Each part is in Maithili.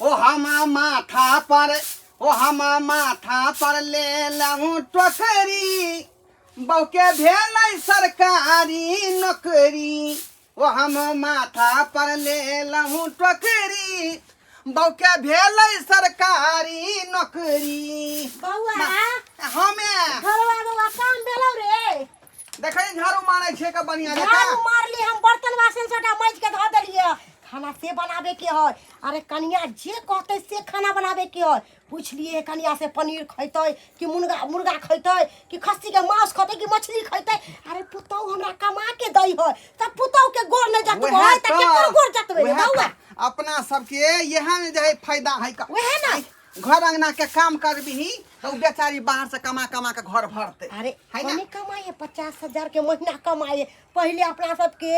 ओ हम माथा पर, ओ हम माथा पर ले लहूँ टोकरी, बहू के भेलै सरकारी नौकरी। ओ हम माथा पर ले लहूँ टोकरी, बहू के भेलै सरकारी नौकरी। बौआ। हमे घरवा बौआ, काम भेलौ रे? देखै, झाड़ू मारै छै के बढ़िया जकाँ। झाड़ू मारली हम, बर्तन बासन सबटा माजि के धऽ देलियै। खाना से बनाबे के है। अरे कनिया जे कहतै से खाना बनाबे के है। पूछलिए कनिया से, पनीर खैतै कि मुर्गा, मुर्गा खैतै कि खस्सी के मांस खैतै कि मछली खैतै। अरे पुतहु हमरा कमा के दै है तऽ पुतहु के गोर नहि जतबै वएह तऽ केकर गोर जतबै रे वएह बौआ? तऽ अपना सबके इएह में जे है फायदा है का। वएह ने। घर अंगना के काम करबिही तऽ उ बेचारी बाहर से कमा कमा के घर भरतै। अरे है ना? कमे कमाइए, 50,000 के महीना कमाइए। पहिले अपना सबके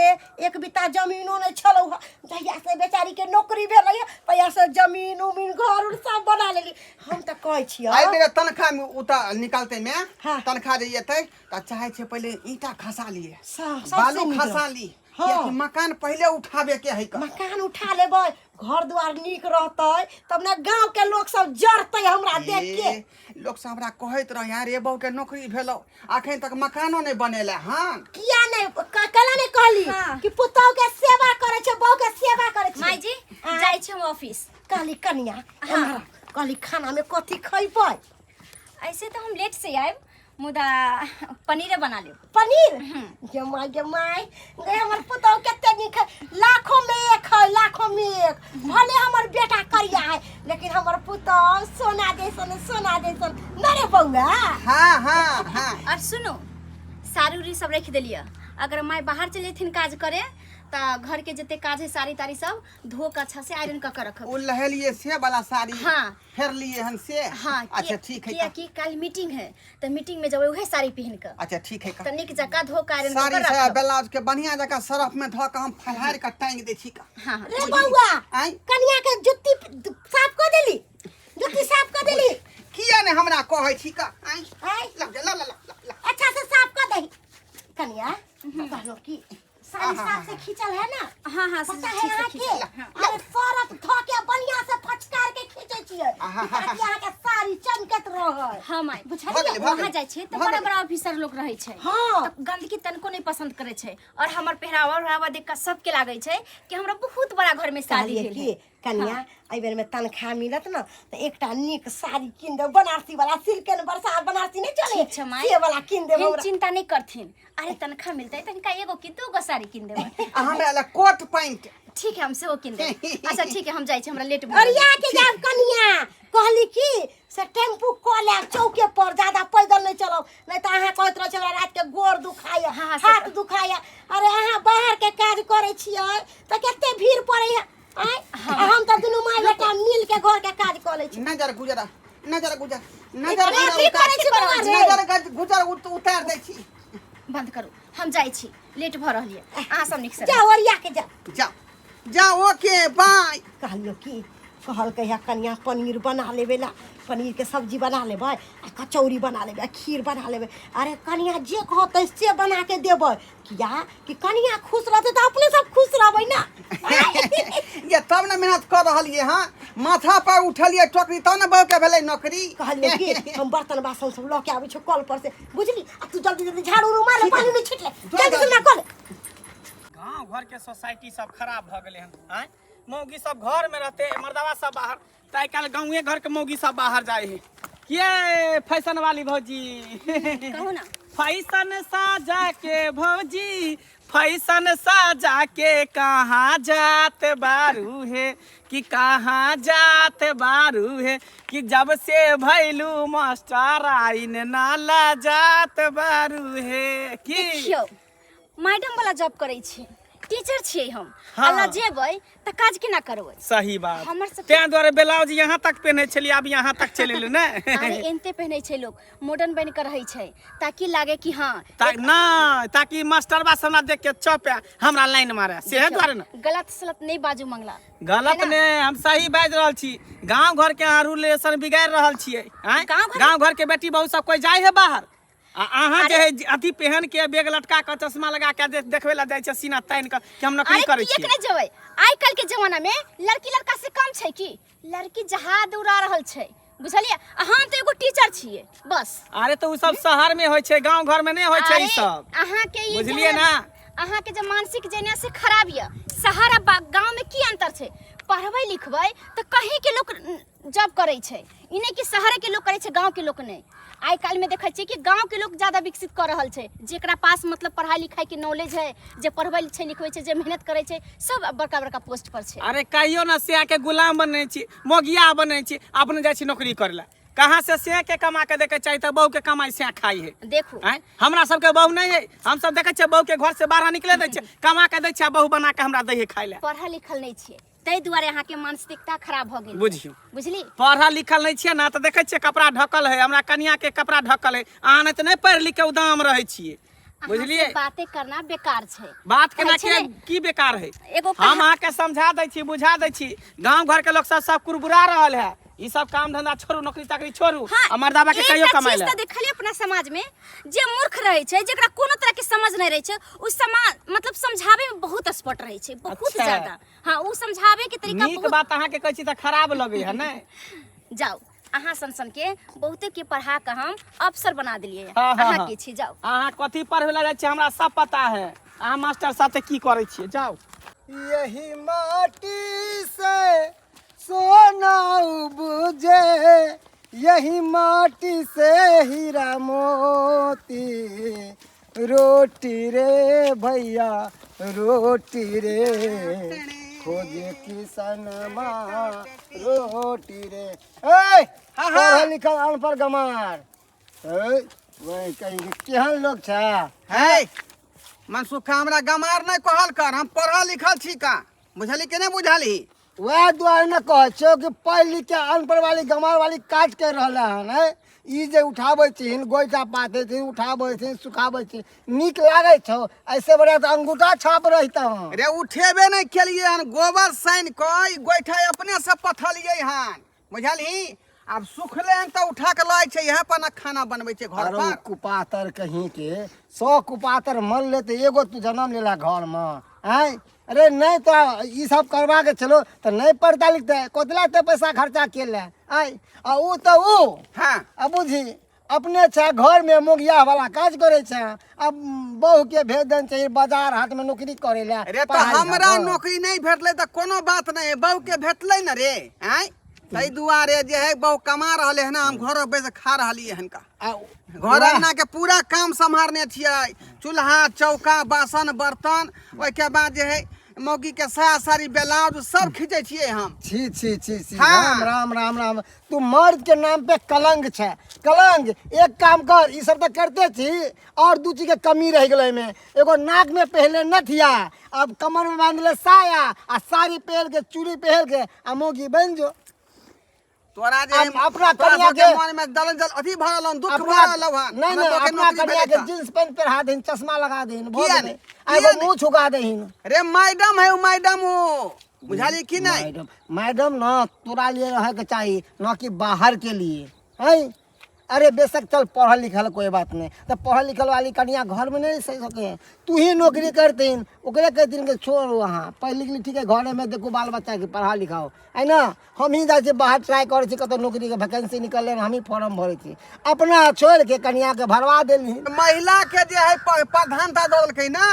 एक बित्ता जमीनो नहि छलौ हँ। जहिया से बेचारी के नौकरी भेलै हँ, तहिया से जमीन उमीन घर उर सब बना लेली। हम तऽ कहै छियै एहि बेर तनखा में उ तऽ निकालते में हाँ। तनखा जे एतै तऽ चाहे छै पहिले ईंटा खसा लिए, सबसे बालू नीक खसा रहत। ली। हाँ। कियाकि मकान पहिले उठाबे के है का। मकान उठा लेबै, घर दुआर नीक रहतै तब ने गाँव के लोक सब जरतै हमरा देख के। ए, लोक सब हमरा कहैत रहे, यार रे बहू के नौकरी भेलो, अखन तक मकानो नहीं बनेले। हाँ। किया नहीं कला नहीं कहली हाँ। कि पुतहु के सेवा करे छै, बहू के सेवा करे छै। माय जी, आँय? जाइ छी हम ऑफिस। कहली कनिया, एम्हर आ। कहली खाना में कथी खैबै? ऐसे तो हम लेट से आयब, मुदा पनीरे बना लेब। पनीर? गे माय, गे माय गे, हमर पुतहु कते नीक है, लाखों में एक है, लाखों में एक। भले हमर बेटा करिया है, लेकिन हमर पुतहु सोना जैसन, सोना जैसन न रे बौआ? हाँ हाँ हाँ। और सुनो, साड़ी उड़ी सब रख देलियै। अगर माय बाहर चलि जेथिन काज करे तऽ घर के जते काज है, साड़ी ताड़ी सब धो के अच्छा से आयरन कऽ के रखब। उ लहेलिए से वाला साड़ी? हाँ। फेर लिए हन से? हाँ। अच्छा ठीक है। किया कि कल मीटिंग है, तऽ मीटिंग में जेबै उहे साड़ी पहिन के। अच्छा ठीक है। तऽ नीक जकाँ धो के आयरन कऽ साड़ी के साया रखब। ब्लाउज के बढ़िया जकाँ सरफ में धो के हम फलहार के टांग दै छी का। हाँ हाँ। रे बौआ। आँय? कनिया के जुत्ती साफ कऽ देली? जुत्ती साफ कऽ देली? किया ने हमरा कहै छी का? आँय? आँय? ला ला ला ला ला। अच्छा से साफ कऽ दही। कनिया, कहलो कि साड़ी साफ से खींचल है ना? हाँ हाँ। पता है ठीक से अहाँ के? खींचल, हाँ। अरे सरफ धो के बढ़िया से फचकार के खींचे छियै ताकि अहाँ के साड़ी चमकत रहे। हाँ माय। बुझलियै? भऽ गेलै, भऽ वहाँ गेलै। जाइ छै तऽ भऽ बड़ा गेलै। बड़ा ऑफिसर लोग रहै छै। हाँ। तऽ गंदगी तनको नहि पसंद करै छै और हमर पहरावा उहरावा देख कऽ सबके लागै छै कि हमरा बहुत बड़ा घर में शादी कहलियै भेल कि है। कनिया, एहि बेर में तनख्वाह मिलत ने तऽ एकटा नीक साड़ी कीन देब, बनारसी वाला, सिल्कन बरसात बनारसी नहि चले? ठीक छै माय। से वाला कीन देब एहन हमरा। चिंता नहि करथिन। अरे तनख्वाह मिलतै तऽ हिनका एगो कि दूगो साड़ी कीन देबै। आ हमरा लए कोट पैंट। ठीक है, हम सेहो कीन देब। अच्छा ठीक है, हम जाइ छी, हमरा लेट भऽ गेल। अरिया के जायब कनिया। कहली कि से टेम्पू कऽ लेब चौके पर, ज्यादा पैदल नहि चलब, नहि तऽ अहाँ कहैत रहै छी हमरा राति के गोर दुखाइए, हाँ, से हाथ दुखाइए। अरे अहाँ बाहर के काज करै छियै तऽ कते भीड़ पड़ै है। आँय? आ हम तऽ दुनू माय बेटा मिल के घर के काज कऽ लै छी। नजर गुजर, नजर गुजर, नजर अरे गुजर। की करै छी बौआ रे? नजर गुजर उतार दै छी। बंद करू, हम जाइ छी, लेट भऽ रहल यऽ। अहाँ सब नीक से जा, ओरिया के जा। जा जा, ओके बाय। कहलियो कि कहलकै है कनिया पनीर बना लेबै ला, पनीर के सब्जी बना लेबै आ कचौड़ी बना लेबै आ खीर बना लेबै। अरे कनिया जे कहतै से बना के देबै, किया कि कनिया खुश रहतै तऽ अपने सब खुश रहबै ना। ये तब ने मेहनत कर रहलियै हँ, माथा पर उठलियै टोकरी, तब ने बहू के भेलै नौकरी। कहलियै कि हम बर्तन बासन सब लऽ के आबै छियौ कल पर से, बुझली? आ तू जल्दी जल्दी झाड़ू उड़ू मार ले, पानी नहीं छिट ले, जल्दी से ना कऽ ले। गाँव घर के सोसाइटी सब खराब भऽ गेलै हन। आँय, मौगी सब घर में रहते, मर्दवा सब बाहर। तऽ आइ काल्हि गाँवे घर के मौगी सब बाहर जाइ है। किए फैशन वाली भौजी? कहू ना। फैशन साजा के भौजी, फैशन साजा के कहाँ जात बारू हे, कि कहाँ जात बारू हे, कि जब से भैलू मास्टर आइन नाला जात बारू हे की। देखियौ, मैडम वाला जॉब करै छी, टीचर छियै हम। हाँ। अल्लाह जेबै तऽ काज केना करबै? सही बात। हमर सबके तें दुआरे ब्लाउज यहाँ तक पहिने छलियै, आब यहाँ तक चलि एलै ने। अरे एनते पहिनै छै लोक, मॉडर्न बनि कऽ रहै छै ताकि लागे कि हाँ नहि, ताकि मास्टरबा सब हमरा देख के चपे, हमरा लाइन मारे, सेहे दुआरे ने। गलत सलत नहि बाजू मंगला। गलत है ना? ने, हम सही बाजि रहल छी। गांव घर के अहाँ रिलेशन बिगाड़ि रहल छियै। आँय? गाँव घर- गांव घर के बेटी बहू सब कोई जाय है बाहर? आ अहाँ जे है अथी पहन के बैग लटका के चश्मा लगा के जे देखबै ला जाइ छै सीना तानि के कि हम नौकरी अरे करै किएक छियै। नहि जेबै? आइ काल्हि के जमाना में लड़की लड़का से कम छै की? लड़की जहाज उड़ा रहल छै, बुझलियै? आ हम तऽ एगो टीचर छियै बस। अरे तऽ ओ सब शहर में होइ छै, गांव घर में नहि होइ छै ई अरे, सब। अहाँके ई बुझलियै जे ना? अहाँके जे मानसिक जे ने से खराब यऽ। शहर आ गाँव में की अंतर छै? पढ़बै लिखबै तऽ कहीं के लोक जॉब करै छै, ई नहि कि शहरे के लोक करै छै, गाँव के लोक नहि। आइ काल्हि में देखै छियै कि गाँव के लोक ज्यादा विकसित कऽ रहल छै, जेकरा पास मतलब पढ़ाई लिखाई के नॉलेज है, जे पढ़बै छै लिखबै छै, जे मेहनत करै छै, सब बड़का बड़का पोस्ट पर छै। अरे कहियो ना से के गुलाम बनै छी, मोगिया बनै छी, अपने जाइ छी नौकरी करै ला। कहाँ से से के कमा के देखे चाही तऽ बहू के कमाई से खाई है। देखू। आँय, हमरा सबके बहू नहीं है, हम सब देखे छियै बहू के घर से बाहर निकले दै छियै, कमा के दै छियै, बहू बना के हमरा दै है खाइ ला। पढ़ल लिखल नहीं छियै ताहि दुआरे अहाँके मानसिकता खराब भऽ गेल। बुझियौ। बुझली? पढ़ल लिखल नहीं छियै ना तऽ देखै छियै कपड़ा ढकल है, हमरा कनिया के कपड़ा ढकल है, अहाँ नहि तऽ नहि पढ़ि लिख के उदाम रहै छियै। अहाँ से बुझलियै? बातें करना बेकार छै। बात केना कहै छै के ने, की बेकार है? एगो हम अहाँके समझा दै छी, बुझा दै छी, गांव घर के लोग सब सब कुरबुरा रहल है, ई सब काम धंधा छोड़ू, नौकरी चाकरी छोड़ू, हाँ, आ मर्दाबा के एकटा कहियो कमाइ चीज ला। तऽ देखलियै अपना समाज में जे मूर्ख रहै छै, जेकरा कोनो तरह के समझ नहि रहै छै, उ समाज मतलब समझाबै में बहुत एक्सपर्ट रहै छै, बहुत अच्छा। ज्यादा। हाँ, उ समझाबै के तरीका नीक बहुत बात अहाँके कहै छी तऽ खराब लगै है नै? जाउ, अहाँ सन सन के बहुते के पढ़ा के हम अफसर बना देलियै। हाँ, हाँ, अहाँ हाँ। के छी, जाउ। अहाँ कथी पढ़बै लए जाइ छियै हमरा सब पता है, अहाँ मास्टर साथे की करै छियै, जाउ। यही माटी से सोना उपजे, यही माटी से हीरा मोती, रोटी रे भैया रोटी रे, खोजे किसन माँ रोटी रे। ए, हाँ, हाँ। पढ़ल लिखल अनपढ़ गमार। ए, वही कहीं के केहन लोग छै? है मनसुखा, हमरा गमार नहीं कहल कर, हम पढ़ल लिखल छी का, बुझली के नहीं बुझली? वएह दुआरे ने कहै छियौ कि पढ़ि लिख के अनपढ़ वाली गमार वाली काज कर रहल हन। है ई जे उठाबै छिहीन, गोइठा पाथै छिहीन, उठाबै छिहीन, सुखाबै छिहीन, नीक लागै छौ? ऐसे बढ़िया तऽ अंगूठा छाप रहितौ। रे उठेबे नहीं केलिए हन, गोबर सानि कऽ ई गोइठा अपने से पथलिए हन, बुझलही? आब सुखले हन तऽ उठा के लय छै, इएह पर ना खाना बनबै छै घर अरे पर। कुपातर कहीं के 100 कुपातर मर ले तऽ एगो तू जन्म लेला घर में। आँय, अरे नहीं तो ई सब करवा के चलो तऽ नहीं पढ़ता लिखता कतला ते पैसा खर्चा के ले। आँय, आ ऊ तऽ ऊ। हाँ। आ बुझी अपने छै घर में मोगिया वाला काज करे छै, अब बहू के भेज देन चाहिए बाजार हाट में नौकरी करे ले। रे तो पढ़ाई हमरा लिखाई। नौकरी नहीं भेटलै तऽ कोनो बात नहीं, बहू के भेटलै न रे। आँय, ताहि दुआरे जे है बहू कमा रहले हन, हम घर बैस खा रहलियै हन का। आ घर अंगना के पूरा काम सम्हारने छियै, चूल्हा चौका बासन बर्तन, ओहिके बाद जे है मौगी के साया साड़ी ब्लाउज सब खींचै छियै हम। छी छी छी छी। हाँ। राम राम राम राम, तू मर्द के नाम पे कलंक छै, कलंक। एक काम कर, ई सब तऽ करते छी, और दू चीज के कमी रह गेलै एहिमे, एगो नाक में पहले नथिया, अब कमर में बांध ले साया, आ साड़ी पहन के चूड़ी पहन के आ मौगी बन जो। तोरा जे अब अपना तोरा कनिया सबके के- मन में दलन जल अथी भरल हन, दुख अपना भरल हन। नहीं हमरा नहीं, सबके अपना नौकरी कनिया भेटै के जींस पैंट पहना दहीन, चश्मा लगा दहीन, भऽ किया गेलै। नहि? आ एगो किया नहि? मुँह छुका दहीन। रे मैडम है उ, मैडम ओ, बुझाली कि नहीं? मैडम, मैडम ना तोरा लिए रहे के चाही, ना कि बाहर के लिए। हैं, अरे बेशक चल पढ़ल लिखल कोई बात नहीं, तो पढ़ल लिखल वाली कन्या घर में नहीं सह सके, तू ही नौकरी करतीन, ओकरे कहतीन कि छोड़ वहाँ पढ़ लिख ली, ठीक है घरे में देखो बाल बच्चा के पढ़ा लिखाओ, है ना? हम ही जाइ छी बाहर ट्राई करै छी, कतौ नौकरी के वैकेंसी निकललै हम ही फॉर्म भरै छी, अपना छोड़ के कन्या के भरवा देलही। महिला के जे है प्रधानता दऽ देलकै ना,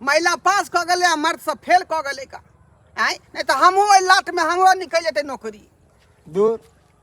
महिला पास कऽ गेलै आ मर्द सब फेल कऽ गेलै का। आँय, नहीं तऽ हमहूँ ओहि लाट में हमरो निकलि जेतै नौकरी। दूर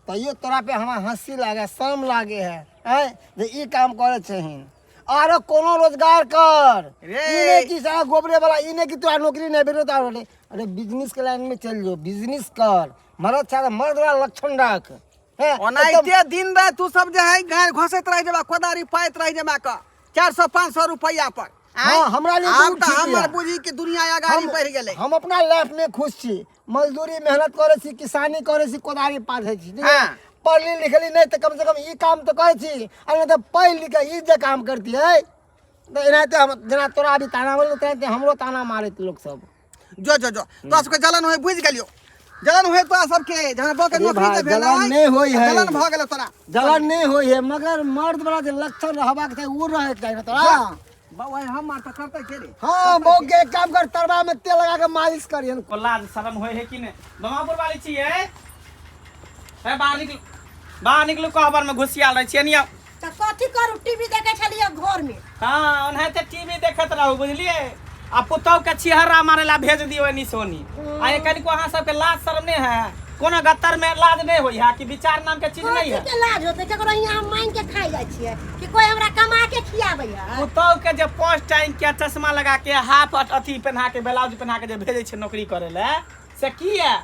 तैयो तोरा पे हमरा हंसी लागे, शर्म लागे है, आँय जे ई काम करै छहिन। आरो कोनो रोजगार कर, रे। ई नहीं कि सारा गोबरे वाला, ई नहीं कि तोरा नौकरी नहीं भेटो तो अरे, अरे बिजनेस के लाइन में चल जो, बिजनेस कर, मर्द छा मर्द वाला लक्षण रख। हैं, ओनाहिते दिन राति तू सब जे है गाय घोसैत रहि जेबा, कोदारी पाइत रहि जेबा क 400-500 रुपैआ पर। आँय? हाँ, हमरा लिए आब तो तऽ ठीक हमर यऽ। बुझी कि दुनिया अगाड़ी बढ़ि गेलै। हम अपना लाइफ में खुश छी, मजदूरी मेहनत करै छी, किसानी करै छी, कोदारी पाथै छी, ठीक है? हाँ। पढ़ली लिखली नहीं तऽ कम से कम ई काम तऽ करै छी, आ नहीं तऽ पढ़ि लिख के ई जे काम करतियै तऽ एनाहिते हम जेना तोरा अभी ताना मारलौ तेनाहिते हमरो ताना मारैत लोक सब। जो जो जो तोरा सबके जलन होय बुझि गेलियौ, जलन होय तोरा सबके जहन बहू के अरे नौकरी भाई, जे भेलै जलन नहि होइ है। जलन भऽ गेलै तोरा। जलन नहि होइ है, मगर मर्द वाला जे लक्षण रहबाक चाही ओ रहैके चाही ने तोरा। बौआ हम मार तऽ करतै के रे? हाँ, बहू के एक काम कर, तरवा में तेल लगा के मालिश करियन। को लाज शरम होय है कि नहि? बमापुर वाली छियै हे, बाहर निकलू, बाहर निकलू। कहबर में घुसियाल रहै छियै निया। तऽ कथी करू, टीवी देखै छलियै घर में। हाँ, ओनाहिते टीवी देखैत रहू, बुझलियै? आ पुतहु के छिहरा मारे ला भेज दियौ एनी सोनी। आ ये कनिको अहाँ सबके लाज शरम नहि है? कोनो गत्तर में लाज नहि होइ है कि विचार नाम के चीज नहीं है? कथी के लाज होतै? केकरो हियाँ हम मांगि के खाइ जाइ छियै कि कोइ हमरा कमा के खियाबै है? पुतहु के जे पोस्ट टाइम के चश्मा लगा के, हाफ अथी पहना के, ब्लाउज पहना के जे भेजै छै नौकरी करे ले, से किया?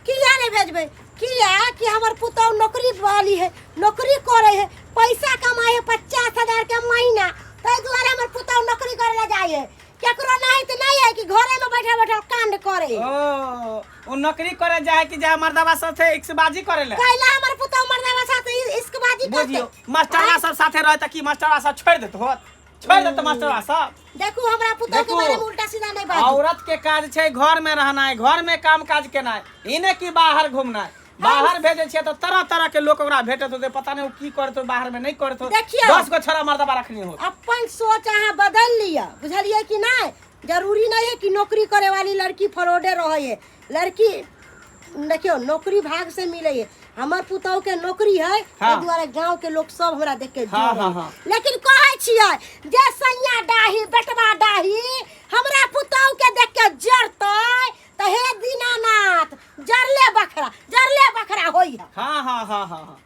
किया नहीं भेजबै? किया कि हमर पुतहु नौकरी वाली है, नौकरी करे है, पैसा कमाए है 50,000 के महीना, ताहि दुआरे हमर पुतहु नौकरी करे ला जाइ है। केकरो नहीं तऽ नहीं है कि घरे में बैठल बैठल कांड करे है। ओ, ओ नौकरी करे जाए कि जाए मर्दवा साथे इश्कबाजी करे ले? कैला हमर पुतहु मर्दवा साथे इश्कबाजी करते? बुझियो, मास्टरवा सब साथे रहे त की मास्टरवा सब छोड़ देत होत? छोड़ देत मास्टरवा सब? देखू, हमरा पुतहु के देखू। बारे में उल्टा सीधा नहीं बाजू। औरत के काज छै घर में रहनाइ, घर में काम काज केनाइ, ई नहि कि बाहर घूमनाइ। बाहर भेजै छियै तऽ तरह तरह के लोक ओकरा भेटत होतै, पता नहि ओ की करत हो बाहर में, नहि करत हो। देखियौ। 10 गो छोरा मर्दबा रखने हो। अपन सोच अहाँ बदल लिअ, बुझलियै कि नहीं? जरूरी नहीं है कि नौकरी करे वाली लड़की फरोडे रहे है। लड़की देखियो, नौकरी भाग से मिले है। हमर पुतहु के नौकरी है, ताहि दुआरे गांव के लोग सब हमरा देख के जोड़े। लेकिन कहै छियै जे सैया डाही बेटवा डाही हमरा पुतहु के देख के जरतै तऽ हे दीनानाथ, जरले बखरा, जरले बखरा होइ है। हाँ हाँ हाँ हाँ हाँ,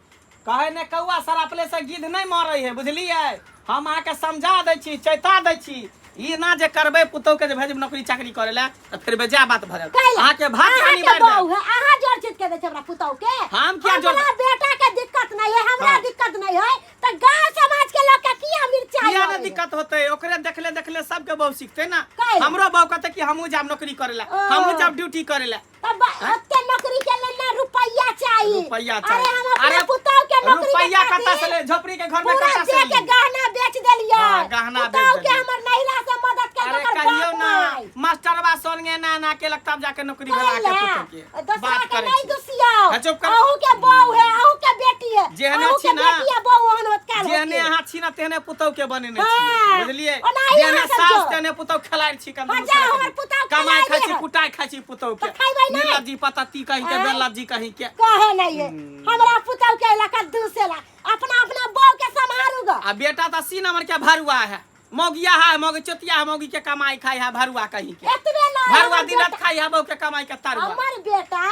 कहे ने कौआ सरापले से गिद्ध नहीं मरे है, बुझलियै? हम अहाँके समझा दै छी, चेता दै छी। ई ना जे करबै, पुतहु के जे भेजब नौकरी चाकरी करे ला तऽ फेर बेजा बात भऽ जायत। कैला? अहाँके भात पानी अहाँके बाँटि देब। बहू है, अहाँ जोर चीज के दै छै हमरा पुतहु के? हम किया जोर- हमरा बेटा के दिक्कत नहीं है, हमरा दिक्कत नहीं है तऽ गांव समाज के लोग के किया मिर्चाई किया लगै ने है? दिक्कत होतै? ओकरे देखले देखले सबके बहू सीखते ना। कैला? हमरो बहू कहते कि हमहूँ जाब नौकरी करे ला, ओ। हमहूँ जाब ड्यूटी करे ला। तब ओते नौकरी के लेल ना रुपैया चाही। रुपैया चाही। अरे हम अपने अरे पुतहु के नौकरी के रुपैया कतऽ खातिर से ले? झोपड़ी के घर में पूरा कतऽ से दे के ली? गहना बेच देलियै। हाँ, गहना बेच पुतहु के देलियै। हमर नैहरा से मदद कर अरे ओकर कहियो बाप ना माय। मास्टरवा संगे ना ना केलक तब जाके नौकरी भेला के कैला? पुतहु के। दोसरा बात के करै नहीं छी। दुसियौ। हाँ, चुप कर। अहू के बहू है, अहू के बेटी है। जेहने अहू छी के ना, बेटी है, बहू ओहन होत काल जेहने होती। अहाँ छी ना तेहने पुतहु के बनेने हाँ। छियै, बुझलियै? ओनाही जेहने अहाँ सब सास जो। तेहने पुतहु खेलाइ छी। कम हाँ, जाओ, हमर पुतहु कमाइ खेलाइ खाइ छी, है। कुटाइ खाइ छी पुतहु के। तऽ खैबै नहि? नीलजी पतती कहीं के, आँय? बेलजी कहीं के। कहे नहीं है हमरा पुतहु के इलाका दूसेला। अपना अपना बहू के सम्हारू ग। आ बेटा तऽ 80 नंबर के भरुआ है, मौगिया है, मौगी चोतिया है, मौगी के कमाई खाई है, भरुआ कहीं के। एतबे ना, भरुआ हमर दिन रात बेटा- खाई है बहू के कमाई के तरुआ। हमर बेटा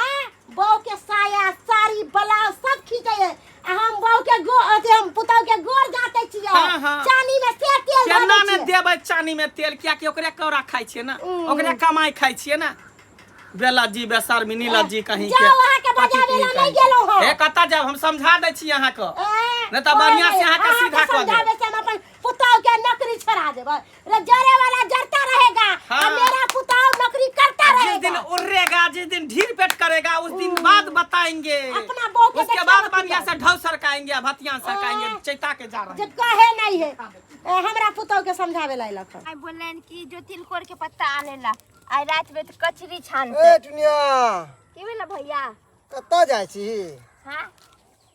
बहू के साया साड़ी ब्लाउज सब खींचे है, आ हम बहू के गो अथी हम पुतहु के गोर जाते छियै। हाँ, हाँ। चानी में से तेल केना धरै ने छियै। देबै चानी में तेल? कियाकि ओकरे कौड़ा खाइ छियै ना, ओकरे कमाई खाइ छियै ना। बेलज्जी बेशर्मी नीलज्जी कहीं के। जाओ, अहाँके बजाबै ला नहि गेलहुँ हम। हे, कतऽ जायब? हम समझा दै छी अहाँके, ए, नहि तऽ बढ़िआँ से अहाँके अहाँके सीधा कऽ देब। समझाबै से हम अपन पुतहु के नौकरी छोड़ा देबै? रे, जरे वाला जरता रहेगा हाँ। आ मेरा पुतहु नौकरी करता जिस दिन रहेगा। उर्रेगा, जिस दिन ढीर पेट करेगा, उस दिन बाद बताएंगे। अपना बहू के उसके देखा बाद मत बढ़िया करो। से ढौ सरकाएंगे, भतिया सरकाएंगे। आ। चैता के जा रहे जे हैं। कहे नहीं है, ए, हमरा पुतहु के समझावे ला अयलक हन। आई बोललन कि जो तिलकोर के पत्ता आनेला, आइ रात में तो कचरी छानते। ए टुनिया। की भेल भैया? कतऽ जाइ छी? हाँ।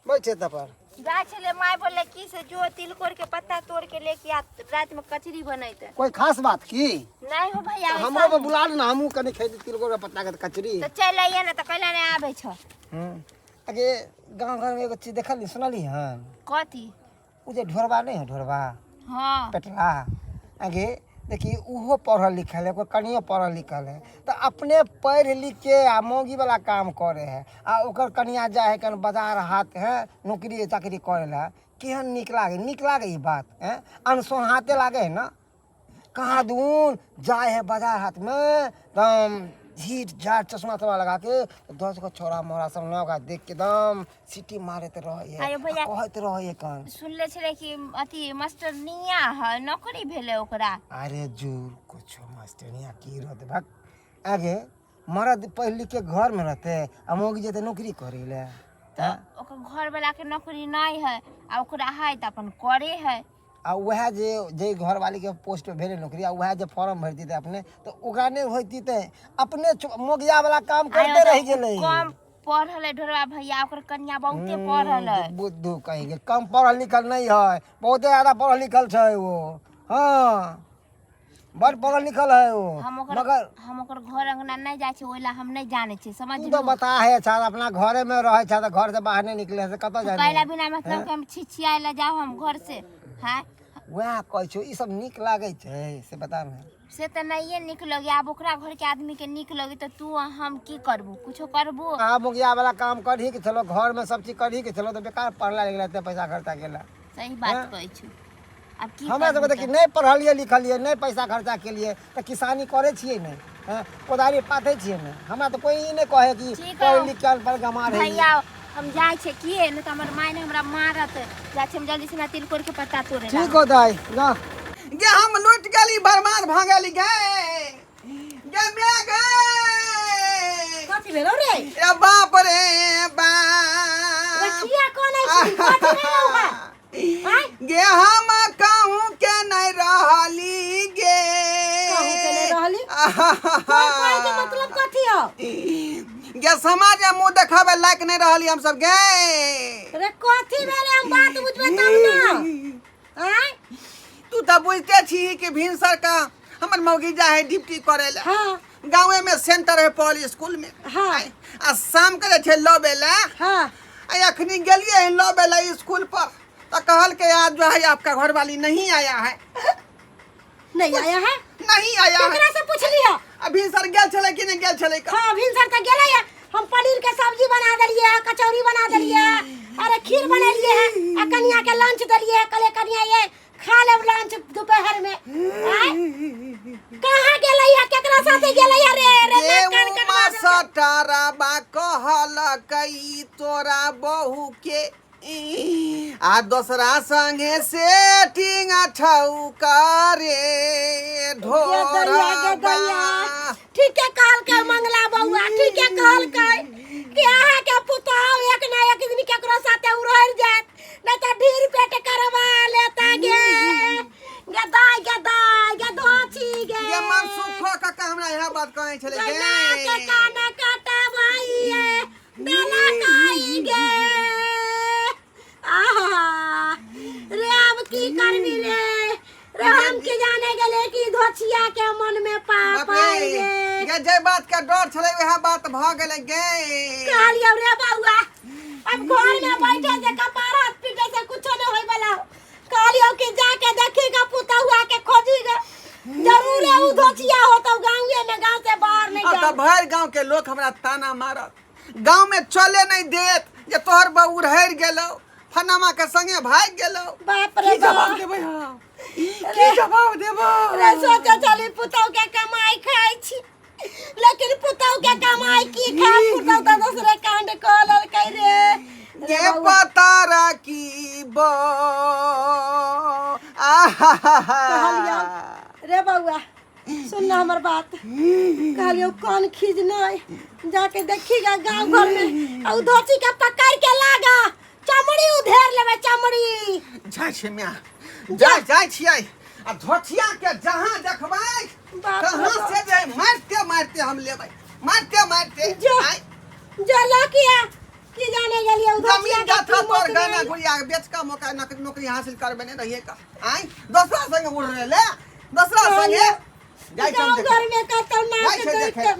बैठे तऽ पर। जा छले, माय बोले कि से जो तिलकोर के पत्ता तोड़ के लेके आ, रात में कचरी बनैते। कोई खास बात की? नहीं हो भैया, ऐसा हमरो नहीं। बुला ना, हमहूँ कनि खेती तिलकोर के पत्ता के कचरी। तो चल आइए ना, तो कैला नहीं आबे छ? अगे गाँव घर में एगो चीज देखली सुनली हन? कथी? ओ जे ढोरबा नहीं है, ढोरबा। हाँ। पेटला, आगे देखी, उहो पढ़ल लिखल है, ओकर कनियो पढ़ल लिखल है, तऽ अपने पढ़ि लिख के आ मौगी वाला काम करे है, आ ओकर कनिया जाइ है कन बाजार हाट है नौकरी चाकरी करे ला। केहन नीक लागे? नीक लागे ई बात? हैं, अनसोहाँते लागे है ना। कहाँ दून जाए है बाजार हाट में, एकदम झीट झाट चश्मा तश्मा लगा के, 10 गो छोरा मोरा सब ना ओकरा देख के एकदम सीटी मारैत रहै है। अरे भैया। आ कहैत रहै है कन। सुनले छले कि अथी मास्टर निया है, नौकरी भेले ओकरा। अरे जूर कुछो मास्टरनिया की रहते, भक। आगे मर्द पढ़ लिख के घर में रहते आ मौगी जेते नौकरी करे ले। तऽ ओकर घर वाला के नौकरी नहीं है आ ओकरा है तऽ अपन करे है। आ उएह जे जाहि घरवालीके पोस्टपर भेलै नौकरी आ उएह जे फॉर्म भरि दितै अपने तऽ ओकरा नहि होइतै। अपने मोगियावला काम करिते रहि गेलै। कम पढ़ल है ढोरबा भैया, ओकर कन्या बहुते पढ़ल है। बुद्धू कहीं कम पढ़ल लिखल नहीं है, बहुते ज्यादा पढ़ल लिखल छै वो। हाँ, बड़ पढ़ल लिखल है वो। हम ओकर मगर हम ओकर घर अंगना नहीं जाइ छी, ओहि ला हम नहीं जानै छी, समझ तू तो बता है। अच्छा, अपना घरे में रहे छा, तऽ घर से बाहर नहीं निकले से कतऽ जाए? कैला बिना मतलब के हम छिछियाए ला जाओ हम घर से? हाँ, वएह कहै छौ, ई सब नीक लागै छै से बता ने। से तऽ नहिए नीक लगे। आब ओकरा घर के आदमी के नीक लगे तऽ तू आ हम की करबू? कुछो करबू? अहाँ मुखिया वाला काम करही के छलो, घर में सब चीज करही के छलो, तऽ बेकार पढ़ला लिखला एते पैसा खर्चा केला। सही बात कहै छी, आब की हमरा सबके करबू? देखी, नहि पढ़लियै लिखलियै, नहि पैसा खर्चा केलियै, तऽ किसानी करै छियै ने, हँ, कोदारी पाथै छियै ने। हमरा तऽ कोइ ई नहि कहै कि ठीक पढ़ि हौ। लिख के अनपढ़ गमार है। भैया, हम जाइ छियै, किए नहि तऽ हमर माय ने हमरा मारत। जाइ छियै हम जल्दी से तिलकोर के पत्ता तोड़े ला। ठीक हो दाइ, जा। गे, हम लुटि गेली, बर्बाद भऽ गेली। गे गे मे गे। कथी भेलौ रे? ए बाप रे बाप। किया कनै छी? कथी भेलौ है? आँय? गे, हम कहूँ के नहीं रहली गे। कहूँ के नहि रहली? तोर कहै के मतलब कथी हौ? गे, समाज में मुंह देखावे लायक नहीं रहली हम सब गे। रे, कथी भेलै? हम बात बुझबै तब न। आँय? तू तऽ बुझते छी कि भिनसर का हमर मौगी जा है ड्यूटी करे ला। हाँ। गाँवे में सेंटर है पॉल स्कूल में। हाँ। आ शाम के जे छै लबे ला। हाँ। आ अखनी गेलिए हैं लबे ला स्कूल पर, तो कहल के आज जो है आपका घर वाली नहीं आया है। नहीं आया है? नहीं आया है। केकरा से पूछली हो? अभी सर गेल छलै कि नहीं गेल छलै का? हाँ, भिनसर तक गेलै है। हम पनीर के सब्जी बना देलिए है, कचौड़ी बना देलिए है, अरे खीर बनेलिए है आ कनिया के लंच देलिए है। कहलिए कनिया ये खा लेब लंच दोपहर में। आय, कहाँ गेलै है? केकरा साथे गेलै है रे? रे, नाक कान कटवा देलकै। सटरबा कहलकै तोरा बहू के आ दोसरा संगे सेटिंग ठौकरे। गे दैया, गे दैया। ढोरबा। ठीके कहलकै मंगला बौआ, ठीके कहलकै कि अहाँके पुतहु एक ना एक दिन केकरो साथे उड़ि जायत, नहीं तऽ ढीर पेट करवा लेता। गे गे दाय, गे दाय, गे धोची गे। गे मनसुख काका हमरा इएह बात कहै छलै। गे गे नाक कान कटवाइए देलकै गे। आहा रे, आब की करबी रे? रे, हम की जाने गेले कि धोचिया के मन में पाप बाप आइ रे रे। गे, जे बात के डर छलै वएह बात भऽ गेलै गे। कहलियौ रे बौआ, अब घर में बैठे से कपार हाथ पीटे से कुछो नहीं होय वाला। कहलियौ कि जाके देखी गा, पुतहुआ के खोजी गा, जरूर है उ धोचिया होतौ गाँवे में, गाँव से बाहर नहीं अब तऽ जाओ। भरि गाँव के लोक हमरा ताना मारत, गाँव में चले नहीं देत जे तोहर बहू उड़हरि गेलौ, फनामा के संगे भागि गेलौ। बाप रे की जवाब बाप। देबै हम? की जवाब देबै? रे, सोचे चली पुतहु के कमाई खाइ छी, लेकिन पुतहु के कमाई की खाय? पुतहु तऽ दोसरे कांड कऽ लेलकै रे। गे पतारा की बो आहा। कहलियौ रे बौआ, सुन ना हमर बात। कहलियौ कान खींच नहीं, जाके देखीगा गांव घर में आ उ धोती के पकड़ के लागा, चमड़ी उधेर लेबै चमड़ी। जाइ छै म्या, जाइ जाइ छियै आ धोतिया के जहाँ देखबै बाप रे तहाँ बाप। से जे मारिते मारिते हम लेबै, मारिते मारिते। जो। आइ जो लकिया, की जाने गेलियै उ धोतिया जमीन के जथा की तोर मोत गहना भेल। गुड़िया के बेच कऽ मौका नौकरी हासिल करबे ने रहिए का आइ दोसरा संगे उड़ रहले, दोसरा संगे जाइ छै। गाँव घर में कतौ जाइ नाक छै देख देखै।